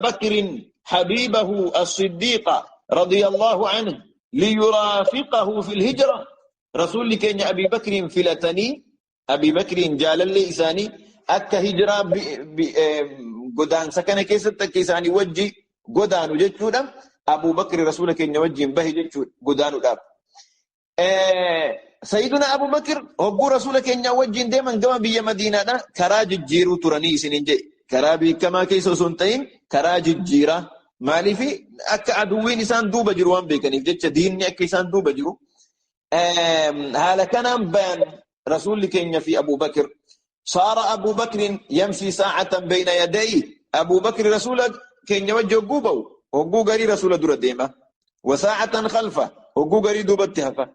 بكر حبيبه الصديق رضي الله عنه ليرافقه في الهجرة. رسول كين أبي بكر فلتني أبي بكر جال لإساني أكا هجرة قدان سكن كيست كيساني وجي قدان وجدشودا أبو بكر رسول كين وجي به جدشود قدان وداب. سيدنا أبو بكر هو رسول كين وجي دائما قام بيا مدينة كراج الجيرو تراني سننجي كرابي كما كيسو سنتين كراج الجيرة مالي في أك عدوين إسان دوبا جروان بيكني جتش ديني أك إسان دوبا جرو. هذا كان بان رسول كين في أبو بكر. صار أبو بكر يمشي ساعة بين يديه. أبو بكر رسول كين يوجه قوبه وقو قري رسول دور الديمة وساعة خلفه وقو قري دوبتها.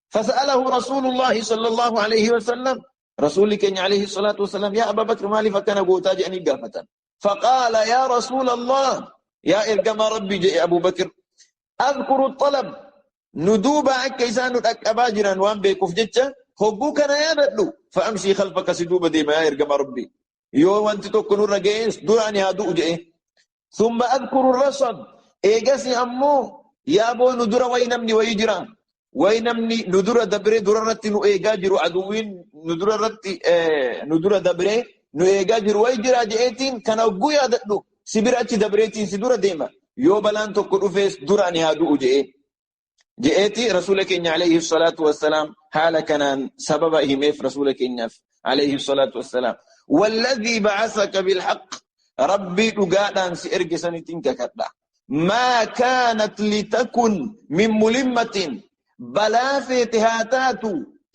فسأله رسول الله صلى الله عليه وسلم رسول كين عليه الصلاة والسلام يا أبا بكر مالي فكان قوتاج أني قافة. فقال يا رسول الله يا إرقم ربي جاء أبو بكر أذكر الطلب ندوب أكيسان أباجرا وان بيكوف جتة هبوكنا يا بدلو فأمشي خلفك سدوب ديما يا إرقم ربي يو وانت تكون الرجيس دوراني هادو جئ. ثم أذكر الرصد إيجاسي أمو يا أبو ندور وينمني ويجرا وينمني ندور دبري دررتي نو إيجاجر عدوين ندور رتي ندور دبري نو إيجاجر ويجرا جئتين كانوا قويا دلو سبراتي دبريتين سدور ديما يو بلان تكون فيس دوراني هادو جئ جئتي رسولك إن عليه الصلاة والسلام حال كان سبب إهميف رسولك إن عليه الصلاة والسلام والذي بعثك بالحق ربي قادان سئرق سنتين ككدا ما كانت لتكن من ملمة بلا في تهاتات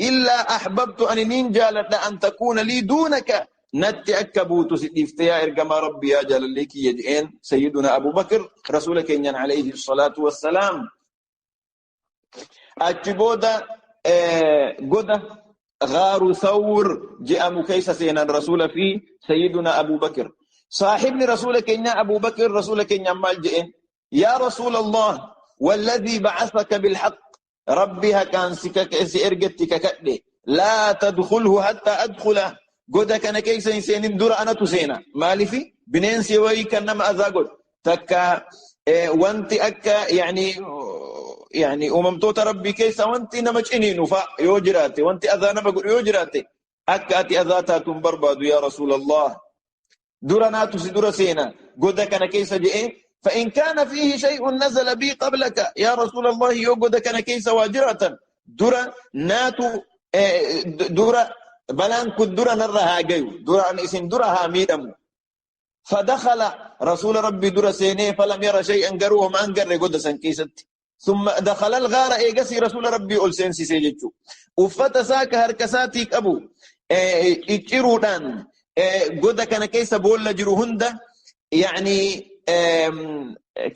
إلا أحببت أن ننجال أن تكون لي دونك نتي أكبوت سئفتيا إرقما ربي يا جلال لك يجئين سيدنا أبو بكر رسولك إن عليه الصلاة والسلام. أجبودا قدا غار ثور جاء مكيس سينا الرسول في سيدنا أبو بكر صاحبني رسولك إن أبو بكر رسولك إن مال جئين يا رسول الله والذي بعثك بالحق ربي هكان سكك سئرجتك كأدي لا تدخله حتى أدخله قدا كان كيس سينين دور أنا تسينا مالي في بنين سوي كنما أذا قد تكا وانت أكا يعني أممتوت ربي كيسا وانت نمجئني نفا يوجراتي وانت أذا نمجئ يوجراتي أكا أتي أذاتا تنبرباد يا رسول الله درنا تسدر سينا قد كان كيسا جئ فإن كان فيه شيء نزل بي قبلك يا رسول الله يوجد كان كيسا واجرة درا ناتو درا بلان كد درا نرها جيو درا أن اسم درها ميدم. فدخل رسول ربي درا سيني فلم يرى شيئا قروه ما أنقر قد سنكيست. ثم دخل الغار إيجاسي رسول ربي أول سينسي سيجتشو وفتساك هركساتيك أبو إتشيرودان قد كان كيس بول جروهند يعني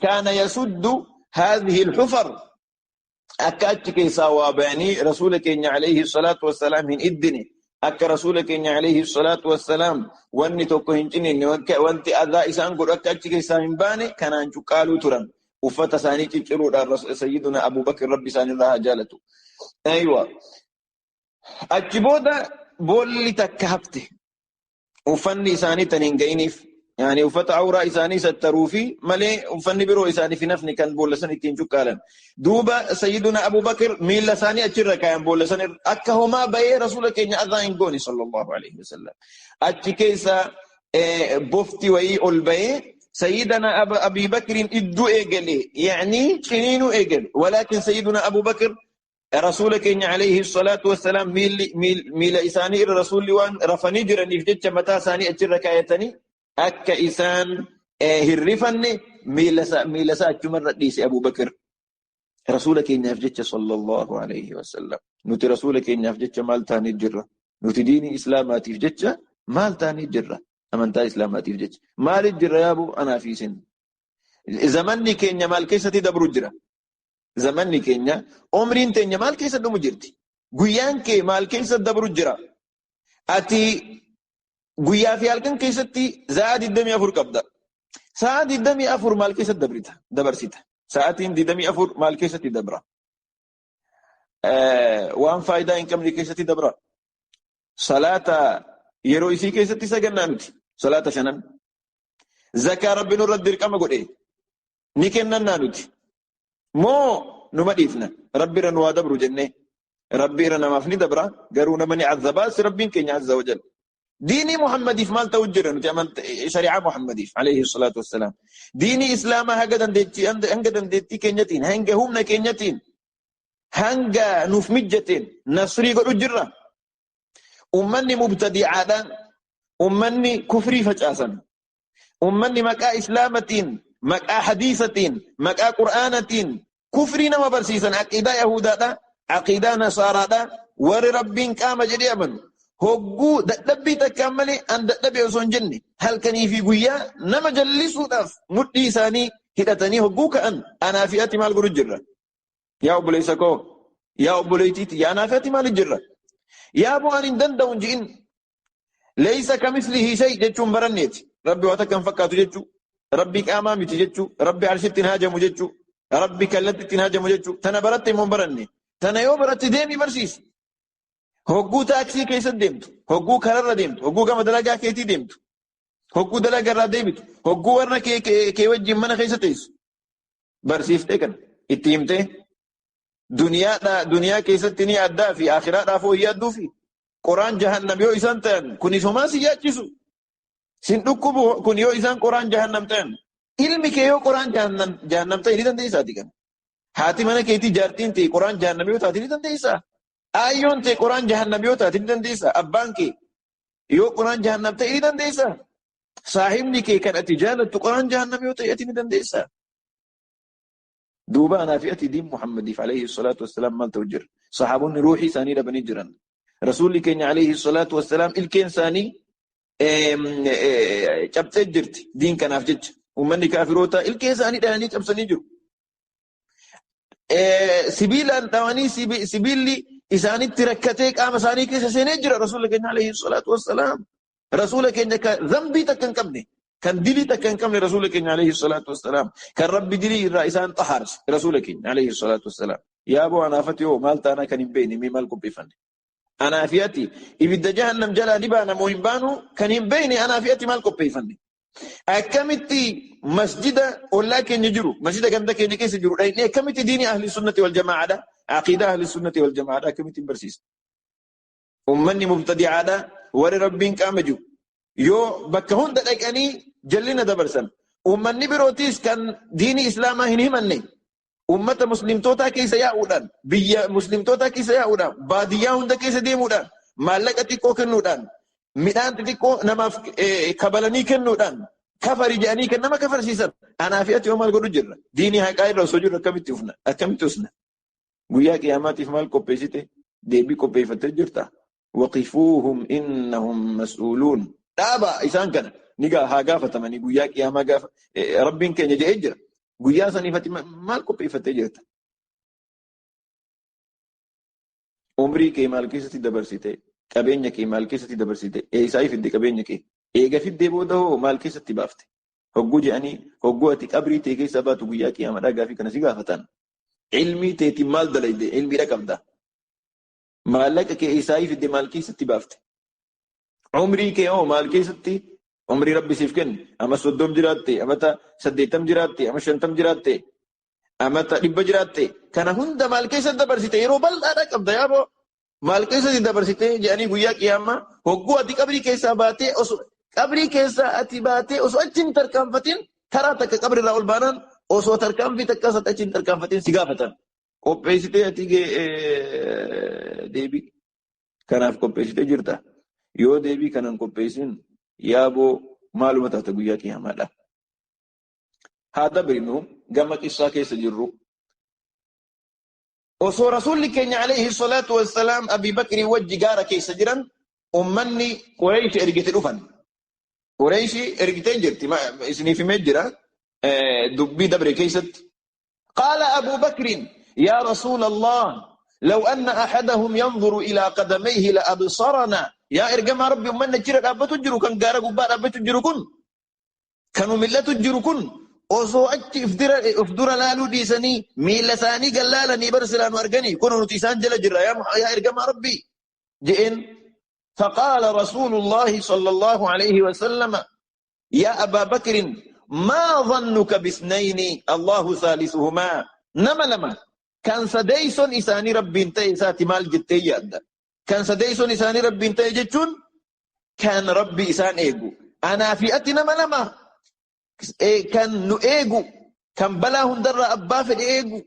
كان يسد هذه الحفر أكاتش كيسا واباني رسولك إن عليه الصلاة والسلام من إدني أك رسولك إن عليه الصلاة والسلام واني توكوهنجني وانت أذا إسان قل أكاتش كيسا من باني كان أنشو قالوا تران وفتا ساني تشرو سيدنا أبو بكر ربي ساني الله جالته. أيوة أجبودا بولي تكهبته وفني ساني تنينجينيف يعني وفتا عورا إساني ستروفي ملي وفني برو إساني في نفني كان بول ساني تنجو كالن دوبا سيدنا أبو بكر ميل ساني أجرك كان بول ساني أكهما بي رسولك إن أذان قوني صلى الله عليه وسلم أتكيسا بفتي وي أولبي سيدنا أبي بكر إدو إيجلي يعني شنينو إيجل ولكن سيدنا أبو بكر رسولك إن عليه الصلاة والسلام ميل ميل ميل إساني الرسول وان رفني جرني في جتة متى ساني أجرك آيتني أك إسان هرفني ميل سا ميل سا أجمر رئيس أبو بكر رسولك إن في جتة صلى الله عليه وسلم نتي رسولك إن في جتة مال تاني جرة نتي ديني إسلاماتي في جتة مال تاني جرة أمنتا إسلاماتي في جتة مال الجرة يا أبو أنا في سن زمني كينيا مال كيسة تدبر الجرة زمني كينيا عمرين تينيا مال كيسة دمو جرتي قيان كي مال كيسة دبر الجرة أتي قيا في الكن كيسة تي زاد الدمي أفر كبدا ساعد الدمي أفر مال كيسة دبرتها دبرسيتها ساعتين دي دمي أفر مال كيسة دبرة وان فايدة إن كم كيسة دبرة صلاة يرو إسي كيسة سجنانتي صلاة شنن Zakaa Rabbi nurra dirqama godhe ni kennannaa nuti. Moo numa dhiifna? Rabbi irra nu haa dabru jennee. Rabbi irra namaaf ni dabra, garuu nama ni azabaas Rabbiin keenya azza wa jalla. Diinii Muhammadiif maal ta'u jira nuti shari'aa Muhammadiif alayhi salaatu wassalaam. Diinii Islaamaa hanga dandeettii keenyatiin, hanga humna keenyatiin, hanga nuuf mijateen nasrii godhu jirra. Ummanni mubtadi'aadhaan, ummanni kufrii facaasan, ummanni maqaa Islaamatiin, maqaa hadiisatiin, maqaa Qur'aanatiin kufrii nama barsiisan, aqiidaa Yahudaadha, aqiidaa Nasaaraadha, warri Rabbiin qaama jedhee amanu. Hogguu dadhabbii takkaan malee an dadhabee osoo hin jenne halkanii fi guyyaa nama jallisuudhaaf mudhii isaanii hidhatanii hogguu ka'an, anaa fi ati maal godhu jirra? Yaa obboleessa koo, yaa obboleettiiti, yaa anaa fi ati maal jirra? Yaa bu'aan hin danda'u hin ji'in. Leeysa kamislihi shay jechuun baranneeti. Rabbi waa takka hin fakkaatu jechuu, Rabbi qaamaa miti jechuu, Rabbi arshitti hin hajamu jechuu, Rabbi kallattitti hin hajamu jechuu. Tana baratte immoo hin baranne. Tana yoo baratte deemii barsiisi. Hogguu taaksii keessa deemtu, hogguu kararra deemtu, hogguu gama dalagaa keetii deemtu, hogguu dalagaa irraa deebitu, hogguu warra kee wajjin mana keessa teessu. Barsiiftee kana itti himtee duniyaa keessatti ni addaa fi akhiraadhaaf hoo yaadduu fi qoraan jahannam yoo isaan ta'an kunis homaa si yaachisu. Sin dhukkubu kun yoo isaan qoraan jahannam ta'an. Ilmi kee yoo qoraan jahannam ta'e ni dandeessaati kana. Haati mana keetii jaartiin ta'e qoraan jahannam yoo taate ni dandeessaa. Aayyoon ta'e qoraan jahannam yoo taate ni dandeessaa. Abbaan kee yoo qoraan jahannam ta'e ni dandeessaa. Saahibni kee kan ati jaalattu qoraan jahannam yoo ta'e ati ni dandeessaa. Duuba anaa fi ati diin Muhammadiif alayhi salaatu wassalaam maal ta'u jira? Sahaabonni ruuxii isaanii dhabanii jiran. Rasuulli keenya alayhi salaatu wassalaam ilkeen isaanii cabsee jirti diin kanaaf jecha. Uummanni kaafiroota ilkee isaanii dhahanii cabsanii jiru. Sibiilaan dhawanii sibiilli isaanitti rakkatee qaama isaanii keessa seenee jira Rasuulli keenya alayhi salaatu wassalaam. Rasuula keenya kan zambii takka hin qabne, kan dilii takka hin qabne Rasuula keenya alayhi salaatu wassalaam, kan Rabbi dilii irraa isaan xahaarse Rasuula keenya alayhi salaatu wassalaam. Yaa boo anaafati hoo maal taanaa kan hin beekne mee maal qopheeffanne? Anaa fi ati ibidda jahannam jalaa ni baana moo hin baanu kan hin beekne anaa fi ati maal qopheeffanne? Akkamitti masjida ollaa keenya jiru, masjida ganda keenya keessa jiru dhaqnee akkamitti diinii ahli sunnati wal jamaa'aadha, aqiidaa ahli sunnati wal jamaa'aadha akkamitti hin barsiisne? Ummanni mubtadi'aadha warri Rabbiin qaama jiru yoo bakka hunda dhaqanii jallina dabarsan. Ummanni birootis kan diinii Islaamaa hin himanne ummata muslimtootaa keessa yaa'uudhaan, biyya muslimtootaa keessa yaa'uudhaan, baadiyyaa hunda keessa deemuudhaan, maallaqa xiqqoo kennuudhaan, midhaan xixiqqoo namaaf kabalanii kennuudhaan, kafari jedhanii kan nama kafarsiisan. Anaa fi ati yoo maal godhu jirra? Diinii haqaa irra osoo jirru akkamitti ufna? Akkamitti usna? Guyyaa qiyaamaatiif maal qopheessite? Deebii qopheeffattee jirta? Waqifuuhum innahum mas'uuluun. Dhaaba isaan kana ni haa gaafatamanii guyyaa qiyaamaa gaafa Rabbiin keenya jedhee jira. Guyyaa saniif ati maal qopheeffattee jirta? Umrii kee maal keessatti dabarsite? Qabeenya kee maal keessatti dabarsite? Eessaa fidde qabeenya kee? Eega fiddee booda hoo maal keessatti baafte? Hogguu jedhanii hogguu ati qabrii tee keessa baatu guyyaa qiyaamaadhaa gaafii kana si gaafatan. Ilmii teetiin maal dalayde? Ilmiidha qabda. Maallaqa kee eessaa fidde maal keessatti baafte? Umrii kee hoo maal keessatti? Umrii Rabbi siif kenne. Ama 30 jiraatte, amata 80 jiraatte, ama 50 jiraatte, amata 100 jiraatte. Kana hunda maal keessatti dabarsite? Yeroo bal'aadha qabda yaaboo. Maal keessatti dabarsite jedhanii guyyaa qiyaamaa hogguu ati qabrii keessaa baatee osoo qabrii keessaa ati baatee osoo achi hin tarkaanfatin karaa takka qabrii irraa ol baanaan osoo tarkaanfii takka achi hin tarkaanfatin si gaafatan. Qopheessitee ati deebii kanaaf qopheessitee jirta. Yoo deebii kanan qopheessin yaaboo maaluma taata guyyaa qiyaamaadha. Haa dabrinu gama qissaa keessa jirru. Osoo Rasuulli keenya alayhi salaatu wassalaam Abii Bakrii wajji gaara keessa jiran ummanni Qureeshi ergite dhufan. Qureeshi ergitee jirti isiniif himee jira dubbii dabre keessatti. Qaala Abuu Bakriin yaa Rasuulallah law anna ahadahum yanzuru ilaa qadamayhi la absarana. Yaa ergamaa Rabbi ummanni achirra dhaabbatu jiru kan gaara gubbaa dhaabbatu jiru kun kan mil'atu jiru kun osoo achi if dura laaluu dhiisanii miila isaanii gallaalanii bar silaa nu arganii kun nuti isaan jala jirra yaa ergamaa Rabbi je'een. Faqaala Rasuulullaahi sallallahu alayhi wa sallama Yaa Abaa Bakrin maa dhannuka bisnayni Allahu thaalisuhumaa. Nama lama kan sadeeyson isaanii Rabbiin ta'e isaati maal jettee yaadda? Kan sadeeyson isaanii Rabbiin ta'e jechuun kan Rabbi isaan eegu. Anaa fi ati nama lama kan nu eegu, kan balaa hundarraa abbaa fedhe eegu,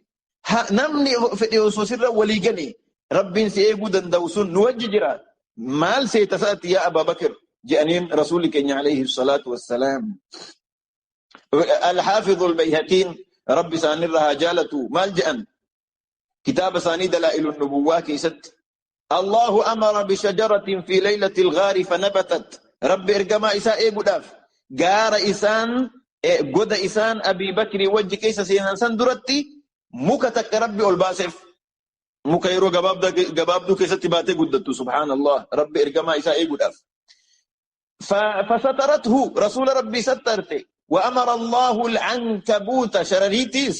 namni fedhe osoo sirra walii gale Rabbiin si eeguu danda'u sun nu wajji jira. Maal seeta isaati yaa Abaa Bakr jedhaniin Rasuulli keenya alayhi salaatu wassalaam. Al-Haafiz al-Bayhaqiin Rabbi isaanirra haa jaalatu maal jedhan? Kitaaba isaanii Dalaa'ilun Nubuwwaa keessatti Allahu amara bishajaratin fi laylatil ghaari fanabatat. Rabbi ergamaa isaa eeguudhaaf gaara isaan goda isaan Abii Bakrii wajji keessa seenan san duratti muka takka Rabbi ol baaseef. Muka yeroo gabaabduu keessatti baatee guddattu subhaanallah Rabbi ergamaa isaa eeguudhaaf. Fasatarathu Rasuula Rabbii sattarte. Wa amara Allahu al-ankabuuta sharariitiis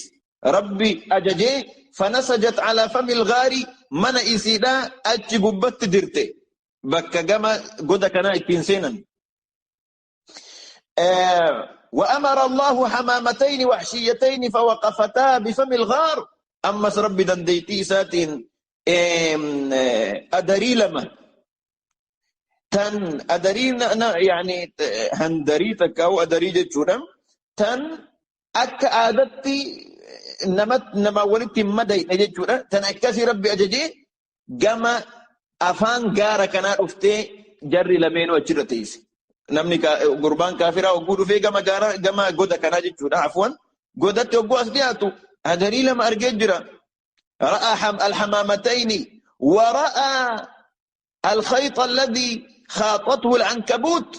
Rabbi ajajee fanasajat ala famil ghaari mana isiidhaa achi gubbatti dirte. Bakka gama goda kanaa ittiin seenan. Wa amara Allahu hamaamatayni wahshiyyatayni fawaqafataa bifamil ghaar. Ammas Rabbi dandeettii isaatiin adarii lama tan adarii yaani handarii takka au adarii jechuudha. Tan akka aadatti nama walitti hin madayne jechuudha. Tan akkasii Rabbi ajajee gama afaan gaara kanaa dhuftee jarri lameenuu achirra teesse. Namni gurbaan kaafiraa hogguu dhufee gama gaara gama goda kanaa jechuudha. Afwan godatti hogguu as dhiyaatu adarii lama argee jira. Ra'a alhamaamatayni wa ra'a الخيط الذي خاطته العنكبوت.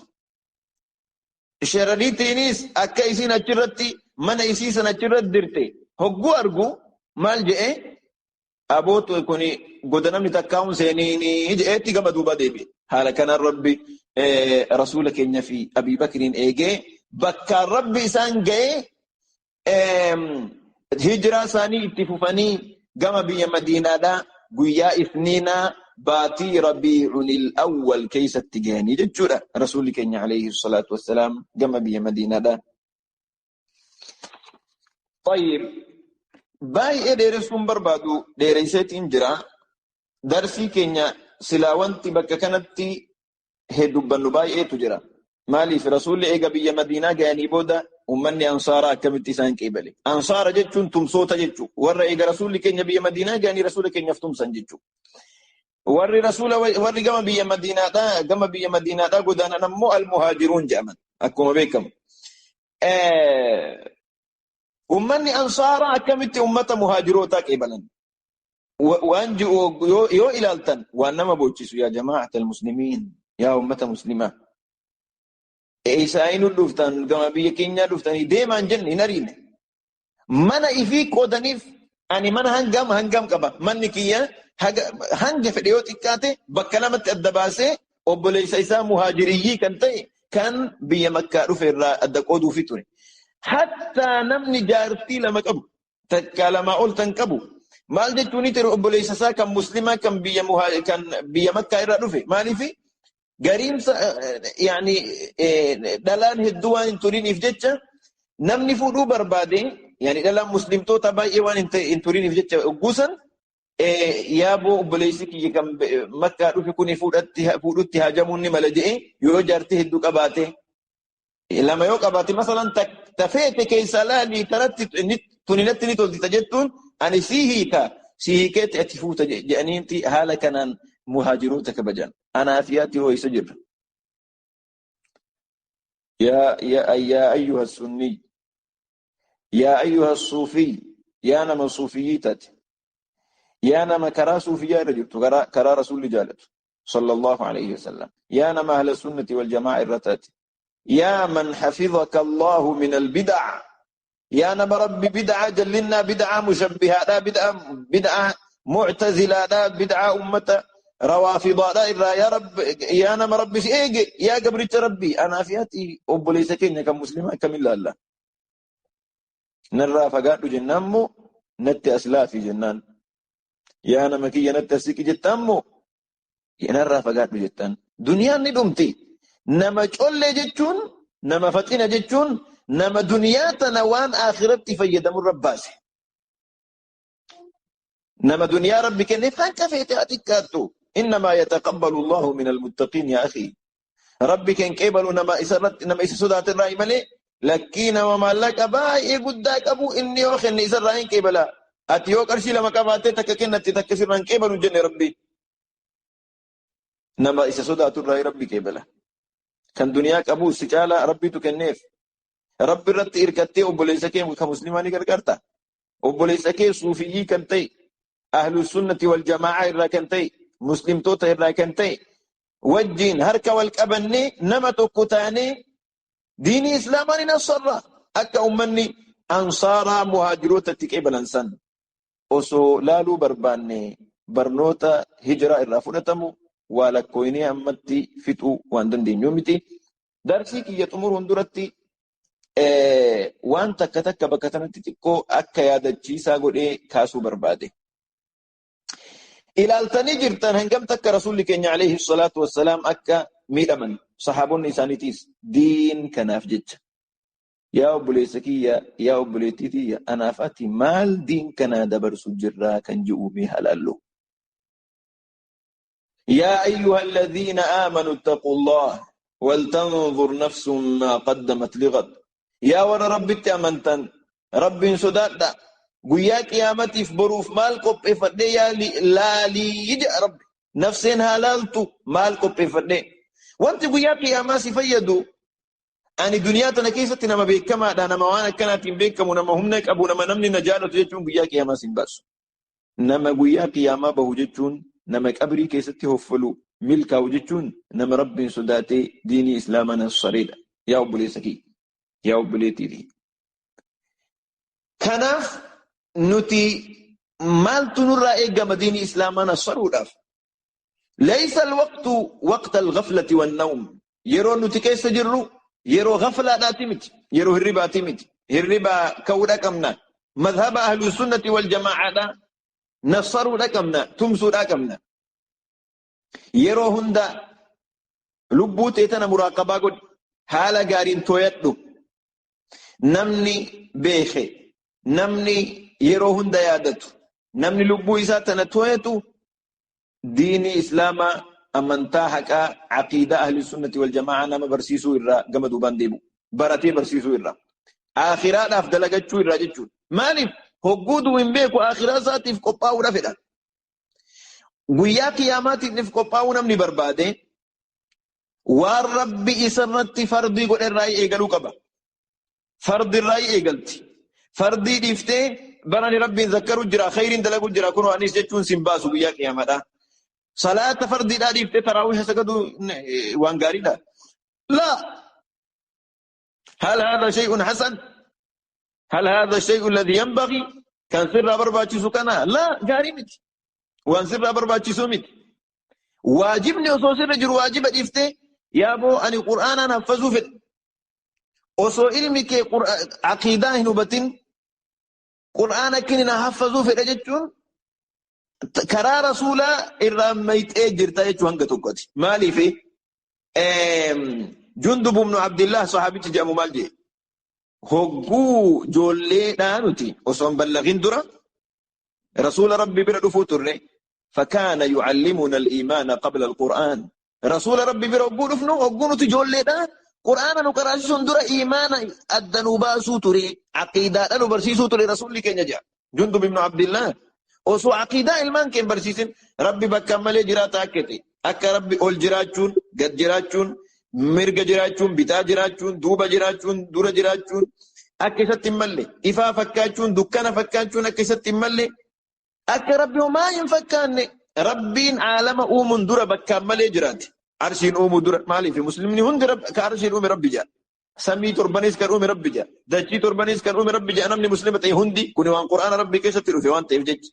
شراريتينيس أكا إسين أجرتي من إسيسن أجرت درتي هقو أرجو مال جئ أبوت كوني قدنا تكاون سينيني جئتي كما دوبا ديبي حالا كان الرب رسولك إن في أبي بكر إيجي بكا ربي سان جئ هجرة ساني اتفوفاني قام بي مدينة دا قويا إثنينا باتي ربيع الأول كيس التجاني جدّا رسولك إن عليه الصلاة والسلام قام بي مدينة دا. طيب باي ديرسون بربادو ديريسيت انجرا درسي كينيا سلاوانتي بكا كانتي هدوبانو باي اي تجرا مالي في رسول ايغا بي مدينة جاني بودا ومني أنصارا كمتي سان كيبلي أنصارا جتشون تمسوتا جتشو ورا ايغا رسول كينيا بي مدينة جاني رسول كينيا فتمسان جتشو warri rasuula warri gama biyya Madiinaadhaa gama biyya Madiinaadhaa godaanan ammoo al-muhaajiruun jedhaman akkuma beekamu. Ummanni ansaaraa akkamitti ummata muhaajirootaa qeebalan? Waan yoo ilaaltan waan nama boochisu yaa jamaa'ata al-muslimiin yaa ummata muslimaa. Isaanii nu dhuftan gama biyya keenyaa dhuftanii deemaan jenne hin ariine. Mana ifii qoodaniif ani mana hangam qaba manni kiyya hanga fedhe yoo xiqqaate bakka lamatti adda baasee obboleessa isaa muhaajiriyyii kan ta'e kan biyya Makkaa dhufe irraa adda qooduufi ture. Hattaa namni jaartii lama qabu takka lamaa ol tan qabu maal jechuun ture obboleessa isaa kan muslimaa kan biyya Makkaa irraa dhufe maaliifi gariinsa yaani dhalaan hedduu waan hin turiniif jecha namni fuudhuu barbaade yaani dhalaan muslimtoota baay'ee waan hin turiniif jecha guusan yaaboo obboleessi kiyya kan Makkaa dhufe kuni fuudhutti haajamuun ni mala jedhee yoo jaartii hedduu qabaate lama yoo qabaate masalan tafeete keessaa laalii taratti tuninatti ni toltita jettuun ani sii hiika sii hiikeetti ati fuuta jedhaniinti haala kanaan muhaajiroota kabajan. Anaa fi ati hoo isa jirra. Yaa ayyuha sunni yaa ayyuha suufii yaa nama suufiyyii taate yaa nama karaa suufiyyaa irra jirtu karaa rasuulli jaalatu sallallahu alayhi wasallam yaa nama ahla sunnati wal jamaa irra taate yaa man hafidhaka Allahu min albid'a yaa nama rabbi bid'a jallinnaa bid'a mushabbihaadha bid'a mu'tazilaadha bid'a ummata rawaafidaadha irraa yaa rabbi yaa nama rabbi si eege yaa gabricha rabbi anaa fi ati obboleessa keenya kan muslimaa akkamiin laalla narraa fagaadhu jennaan moo natti as laafi jennaan yaa nama kiyya natti as siqi jettaan moo narraa fagaadhu jettaan duniyaan ni dhumti nama collee jechuun Nama faxina jechuun nama duniyaa tana waan akhiratti fayyadamu rabbaase. Nama duniyaa rabbi kenneef hanqa feete haa xiqqaattu. Innamaa yataqabbalu Allahu min almuttaqiin yaa akhi. Rabbi kan qeebalu nama isarratti nama isa sodaate irraa malee lakkii nama maallaqa baay'ee guddaa qabu inni yoo kenne isarraa hin qeebala. Ati yoo qarshii lama qabaattee takka kennatte takka sirraa hin qeebalu jenne rabbi. Nama isa sodaatu irraa rabbi qeebala. Kan duniyaa qabu si caalaa rabbitu kenneef. Rabbi irratti hirkattee obboleessa kee kan muslimaa ni gargaarta. Obboleessa kee suufiyyii kan ta'e, ahlu sunnati wal jamaa'a irraa kan ta'e, muslimtoota irraa kan ta'e, wajjin harka wal qabannee nama tokko taanee diinii islaamaa ni nasarra. Akka ummanni ansaaraa muhaajirootatti qeebalan san osoo laaluu barbaanne barnoota hijiraa irraa fudhatamu waa lakkooyinee ammatti fixuu waan dandeenyu miti. Darsii kiyya xumuruun duratti waan takka takka bakka kanatti xiqqoo akka yaadachiisaa godhee kaasuu barbaade. Ilaaltanii jirtan hangam takka rasuulli keenya alayhi salaatu wassalaam akka miidhaman sahaabonni isaaniitiis diin kanaaf jecha. Yaa obboleessa kiyya, yaa obboleettii tiyya, anaaf ati maal diin kanaa dabarsu jirraa kan ji'u mee halaallu. يا أيها الذين آمنوا اتقوا الله ولتنظر نفس ما قدمت لغد. يا ور ربي أمنتن ربي صدادا guyyaa qiyaamatiif boruuf maal qopheeffadhee yaa laalii jedha rabbi. Nafseen haa laaltu maal qopheeffadhee. Wanti guyyaa qiyaamaa si fayyadu ani duniyaa tana keessatti nama beekamaadha, nama waan akkanaatiin beekamu, nama humna qabu, nama namni na jaalatu jechuun guyyaa qiyaamaa si hin baasu. Nama guyyaa qiyaamaa bahu jechuun nama qabrii keessatti hoffalu milkaa'u jechuun nama rabbiin sodaatee diinii islaamaa nassareedha. Yaa obboleessa kiyya, yaa obboleettii. Kanaaf nuti maaltu nurraa eegama diinii islaamaa nassaruudhaaf? Laysa alwaqtu waqta alghaflati wannawm. Yeroo nuti keessa jirru yeroo ghaflaadhaati miti, yeroo hirribaati miti. Hirribaa ka'uudha qabna. Madhaba ahlu sunnati wal jamaa'aadha nassaruudha qabna, tumsuudha qabna. Yeroo hunda lubbuu tee tana muraaqabaa godhi, haala gaariin tooyadhu. Namni beeke, namni yeroo hunda yaadatu, namni lubbuu isaa tana tooyatu diinii islaamaa amantaa haqaa aqiidaa ahli sunnati wal jamaa'a nama barsiisuu irraa gama duubaan deebi'u. Baratee barsiisuu irraa. Aakhiraadhaaf dalagachuu irraa jechuudha. Maaliif? Hogguu du'u hin beeku aakhiraa isaatiif qophaa'uudha fedha. Guyyaa qiyaamaatiif qophaa'uu namni barbaade waan rabbi isarratti fardii godhe irraa eegaluu qaba. Fardi irraa eegalti. Fardii dhiiftee barani rabbiin zakkaru jira, khayriin dalagu jira, kunoo anis jechuun sin baasu guyyaa qiyaamaadha. Salaata fardiidhaa dhiiftee taraawiha sagaduu waan gaariidha. Laa. هل هذا شيء حسن؟ هل هذا الشيء الذي ينبغي؟ كان سر برباتشيسو كان لا غاري مت. وان سر برباتشيسو مت. واجبني osoo sirra jiru waajiba dhiiftee yaa boo ani qur'aanaan haffazuu fedha. Osoo ilmi kee aqiidaa hin hubatin qur'aana kini na haffazuu fedha jechuun karaa rasuulaa irraa mayxee jirta jechuu hanga tokkotti. Maaliif Jundub ibn Abdillah sahabichi jedhamu maal jedhe? Hogguu ijoolleedhaa nuti osoo hin ballagin dura rasuula rabbi bira dhufuu turre فكان يعلمنا الإيمان قبل القرآن. رسول ربي bira hogguu dhufnu hogguu nuti ijoolleedhaa qur'aana nu qaraasisuun dura iimaana adda nu baasuu ture, aqiidaadha nu barsiisuu ture rasuulli keenya jedha. Jundub ibn Abdillah osoo aqiidaa ilmaan kee hin barsiisin rabbi bakka malee jiraata akka ta'e, akka rabbi ol jiraachuun, gad jiraachuun, mirga jiraachuun, bitaa jiraachuun, duuba jiraachuun, dura jiraachuun akka isatti hin malle, ifaa fakkaachuun, dukkana fakkaachuun akka isatti hin malle, akka rabbi homaa hin fakkaanne, rabbiin aalama uumuun dura bakkaan malee jiraate. Arshiin uumuu dura maaliif muslimni hundi ka arshiin uume rabbi jedha. Samii torbanis kan uume rabbi jedha. Dachii torbanis kan uume rabbi jedha. Namni muslima ta'e hundi kuni waan qur'aana rabbi keessatti dhufe waan ta'eef jecha.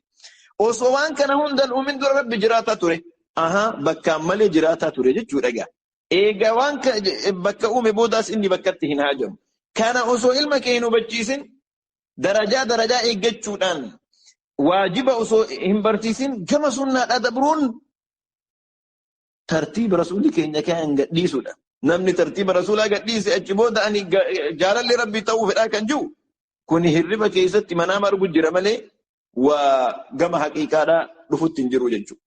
Osoo waan kana hundan uumin dura rabbi jiraataa ture. Aha, bakkaan malee jiraataa ture jechuudha egaa. Egaa waan bakka uume boodaas inni bakkatti hin haajamu. Kana osoo ilma kee hin hubachiisin darajaa darajaa eeggachuudhaan waajiba osoo hin barsiisin gama sunnaadhaa dabruun tartiiba rasuulli keenya kan gadhiisudha. Namni tartiiba rasuulaa gadhiise achi booda ani jaalalli rabbii ta'uu fedhaa kan jiru kuni hirriba keessatti manaama argu jira malee waa gama haqiiqaadhaa dhufutti hin jiru jechuudha.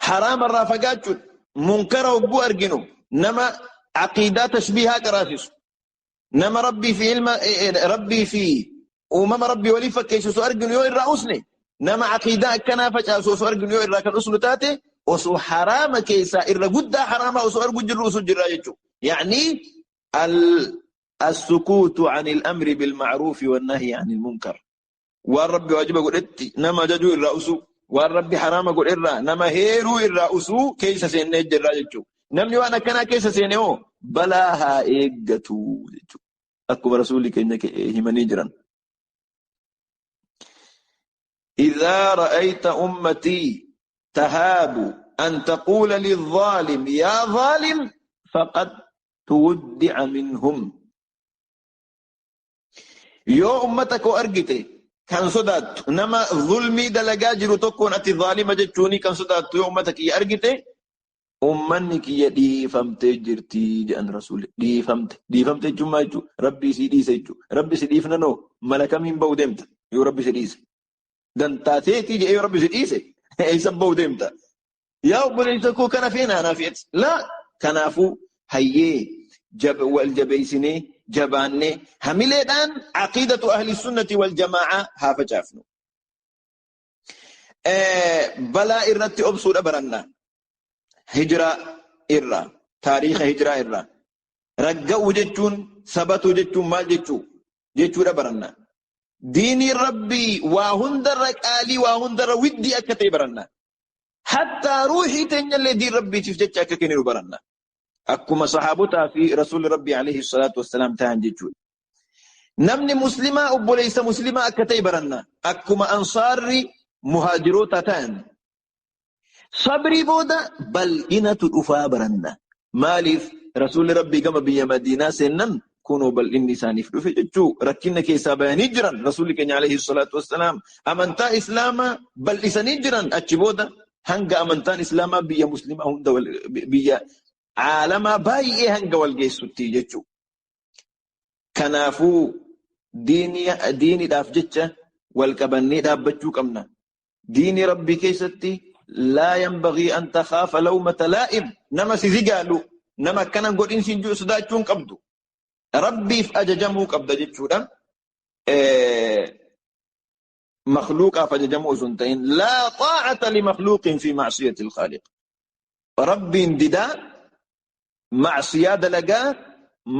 Haraamarraa fagaachuun munkara hogguu arginu nama aqiidaa tashbiihaa qaraasisu nama rabbii fi ilma rabbii fi uumama rabbii walii fakkeessisu arginu yoo irraa usne nama aqiidaa akkanaa facaasu osoo arginu yoo irraa kan usnu taate osoo haraama keessaa irra guddaa haraamaa osoo argu jirru osoo jirraa jechuudha. Yaani as-sukuutu an al-amri bil-ma'ruufi wan-nahyi anil munkar. Waan rabbi waajiba godhetti nama ajajuu irraa usuu, waan rabbi haraama godhe irraa nama heeruu irraa usuu keessa seennee jirraa jechuudha. Namni waan akkanaa keessa seene hoo balaa haa eeggatu jechuudha. Akkuma rasuulli keenya himanii jiran. إذا رأيت أمتي تهاب أن تقول للظالم يا ظالم فقد تودع منهم. Yoo ummata koo argite kan sodaattu nama zulmii dalagaa jiru tokkoon ati zaalima jechuuni kan sodaattu yoo ummata kiyya argite ummanni kiyya dhiifamtee jirti jedhan rasuulli. Dhiifamte. Dhiifamte jechuun maal jechuudha? Rabbi isii dhiise jechuudha. Rabbi si dhiifnanoo mala kamiin ba'u deemta yoo rabbi si dhiise? Dantaateetii jedhee yoo rabbi si dhiise eessa ba'u deemta? Yaa obboleessa koo kana feena anaaf jetti. Laa kanaafuu hayyee wal jabeessinee jabaannee hamileedhaan aqiidatu ahli sunnati wal jamaa'a haa facaafnu. Balaa irratti obsuudha baranna. Hijiraa irraa, taariika hijiraa irraa. Ragga'uu jechuun, sabatuu jechuun maal jechuu? Jechuudha baranna. Diinii rabbii waa hundarra qaalii, waa hundarra widdii akka ta'e baranna. Hattaa ruuxii teenyallee diin rabbiitiif jecha akka kenninu baranna. Akkuma sahaabotaa fi rasuulli rabbii alayhi salaatu wassalaam ta'an jechuudha. Namni muslimaa obboleessa muslimaa akka ta'e baranna. Akkuma ansaarri muhaajiroota ta'an. Sabrii booda bal'inatu dhufaa baranna. Maaliif rasuulli rabbii gama biyya Madiinaa seennan kunoo bal'inni isaaniif dhufe jechuu rakkina keessaa bayanii jiran rasuulli keenya alayhi salaatu wassalaam amantaa islaamaa bal'isanii jiran achi booda hanga amantaan islaamaa biyya muslimaa hunda biyya caalamaa baay'ee hanga wal geessutti jechuu. Kanaafuu diiniidhaaf jecha wal qabannee dhaabbachuu qabna. Diinii rabbii keessatti laa yanbagii an takhaafa lawmata laa'im nama si zigaalu nama akkana godhin siin jiru sodaachuu hin qabdu. Rabbiif ajajamuu qabda jechuudha. Makhluuqaaf ajajamuu osoo hin ta'in laa xaa'ata limakhluuqin fi ma'siyati al-khaaliq. Rabbiin didaa macsiyaa dalagaa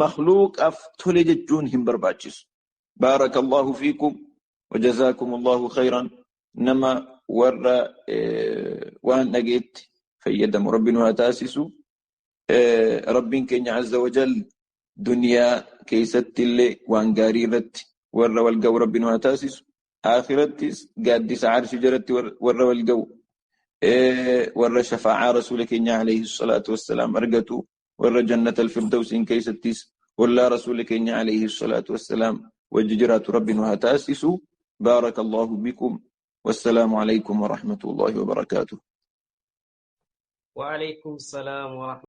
makhluuqaaf tole jechuun hin barbaachisu. Baarakallahu fiikum wa jazaakumullahu khayran. Nama warra waan dhageetti fayyadamu rabbiin haa taasisu. Rabbiin keenya azza wa jal duniyaa keessatti illee waan gaarii irratti warra wal ga'u rabbiin haa taasisu. Akhirattis gaaddisa arshii jalatti warra wal ga'u warra shafaa'aa rasuula keenya alayhi salaatu wassalaam argatu warra jannata alfirdawsiin keessattis wallaa rasuula keenya alayhi salaatu wassalaam wajji jiraatu rabbiin haa taasisu. Baarakallahu bikum. والسلام عليكم ورحمة الله وبركاته. وعليكم السلام ورحمة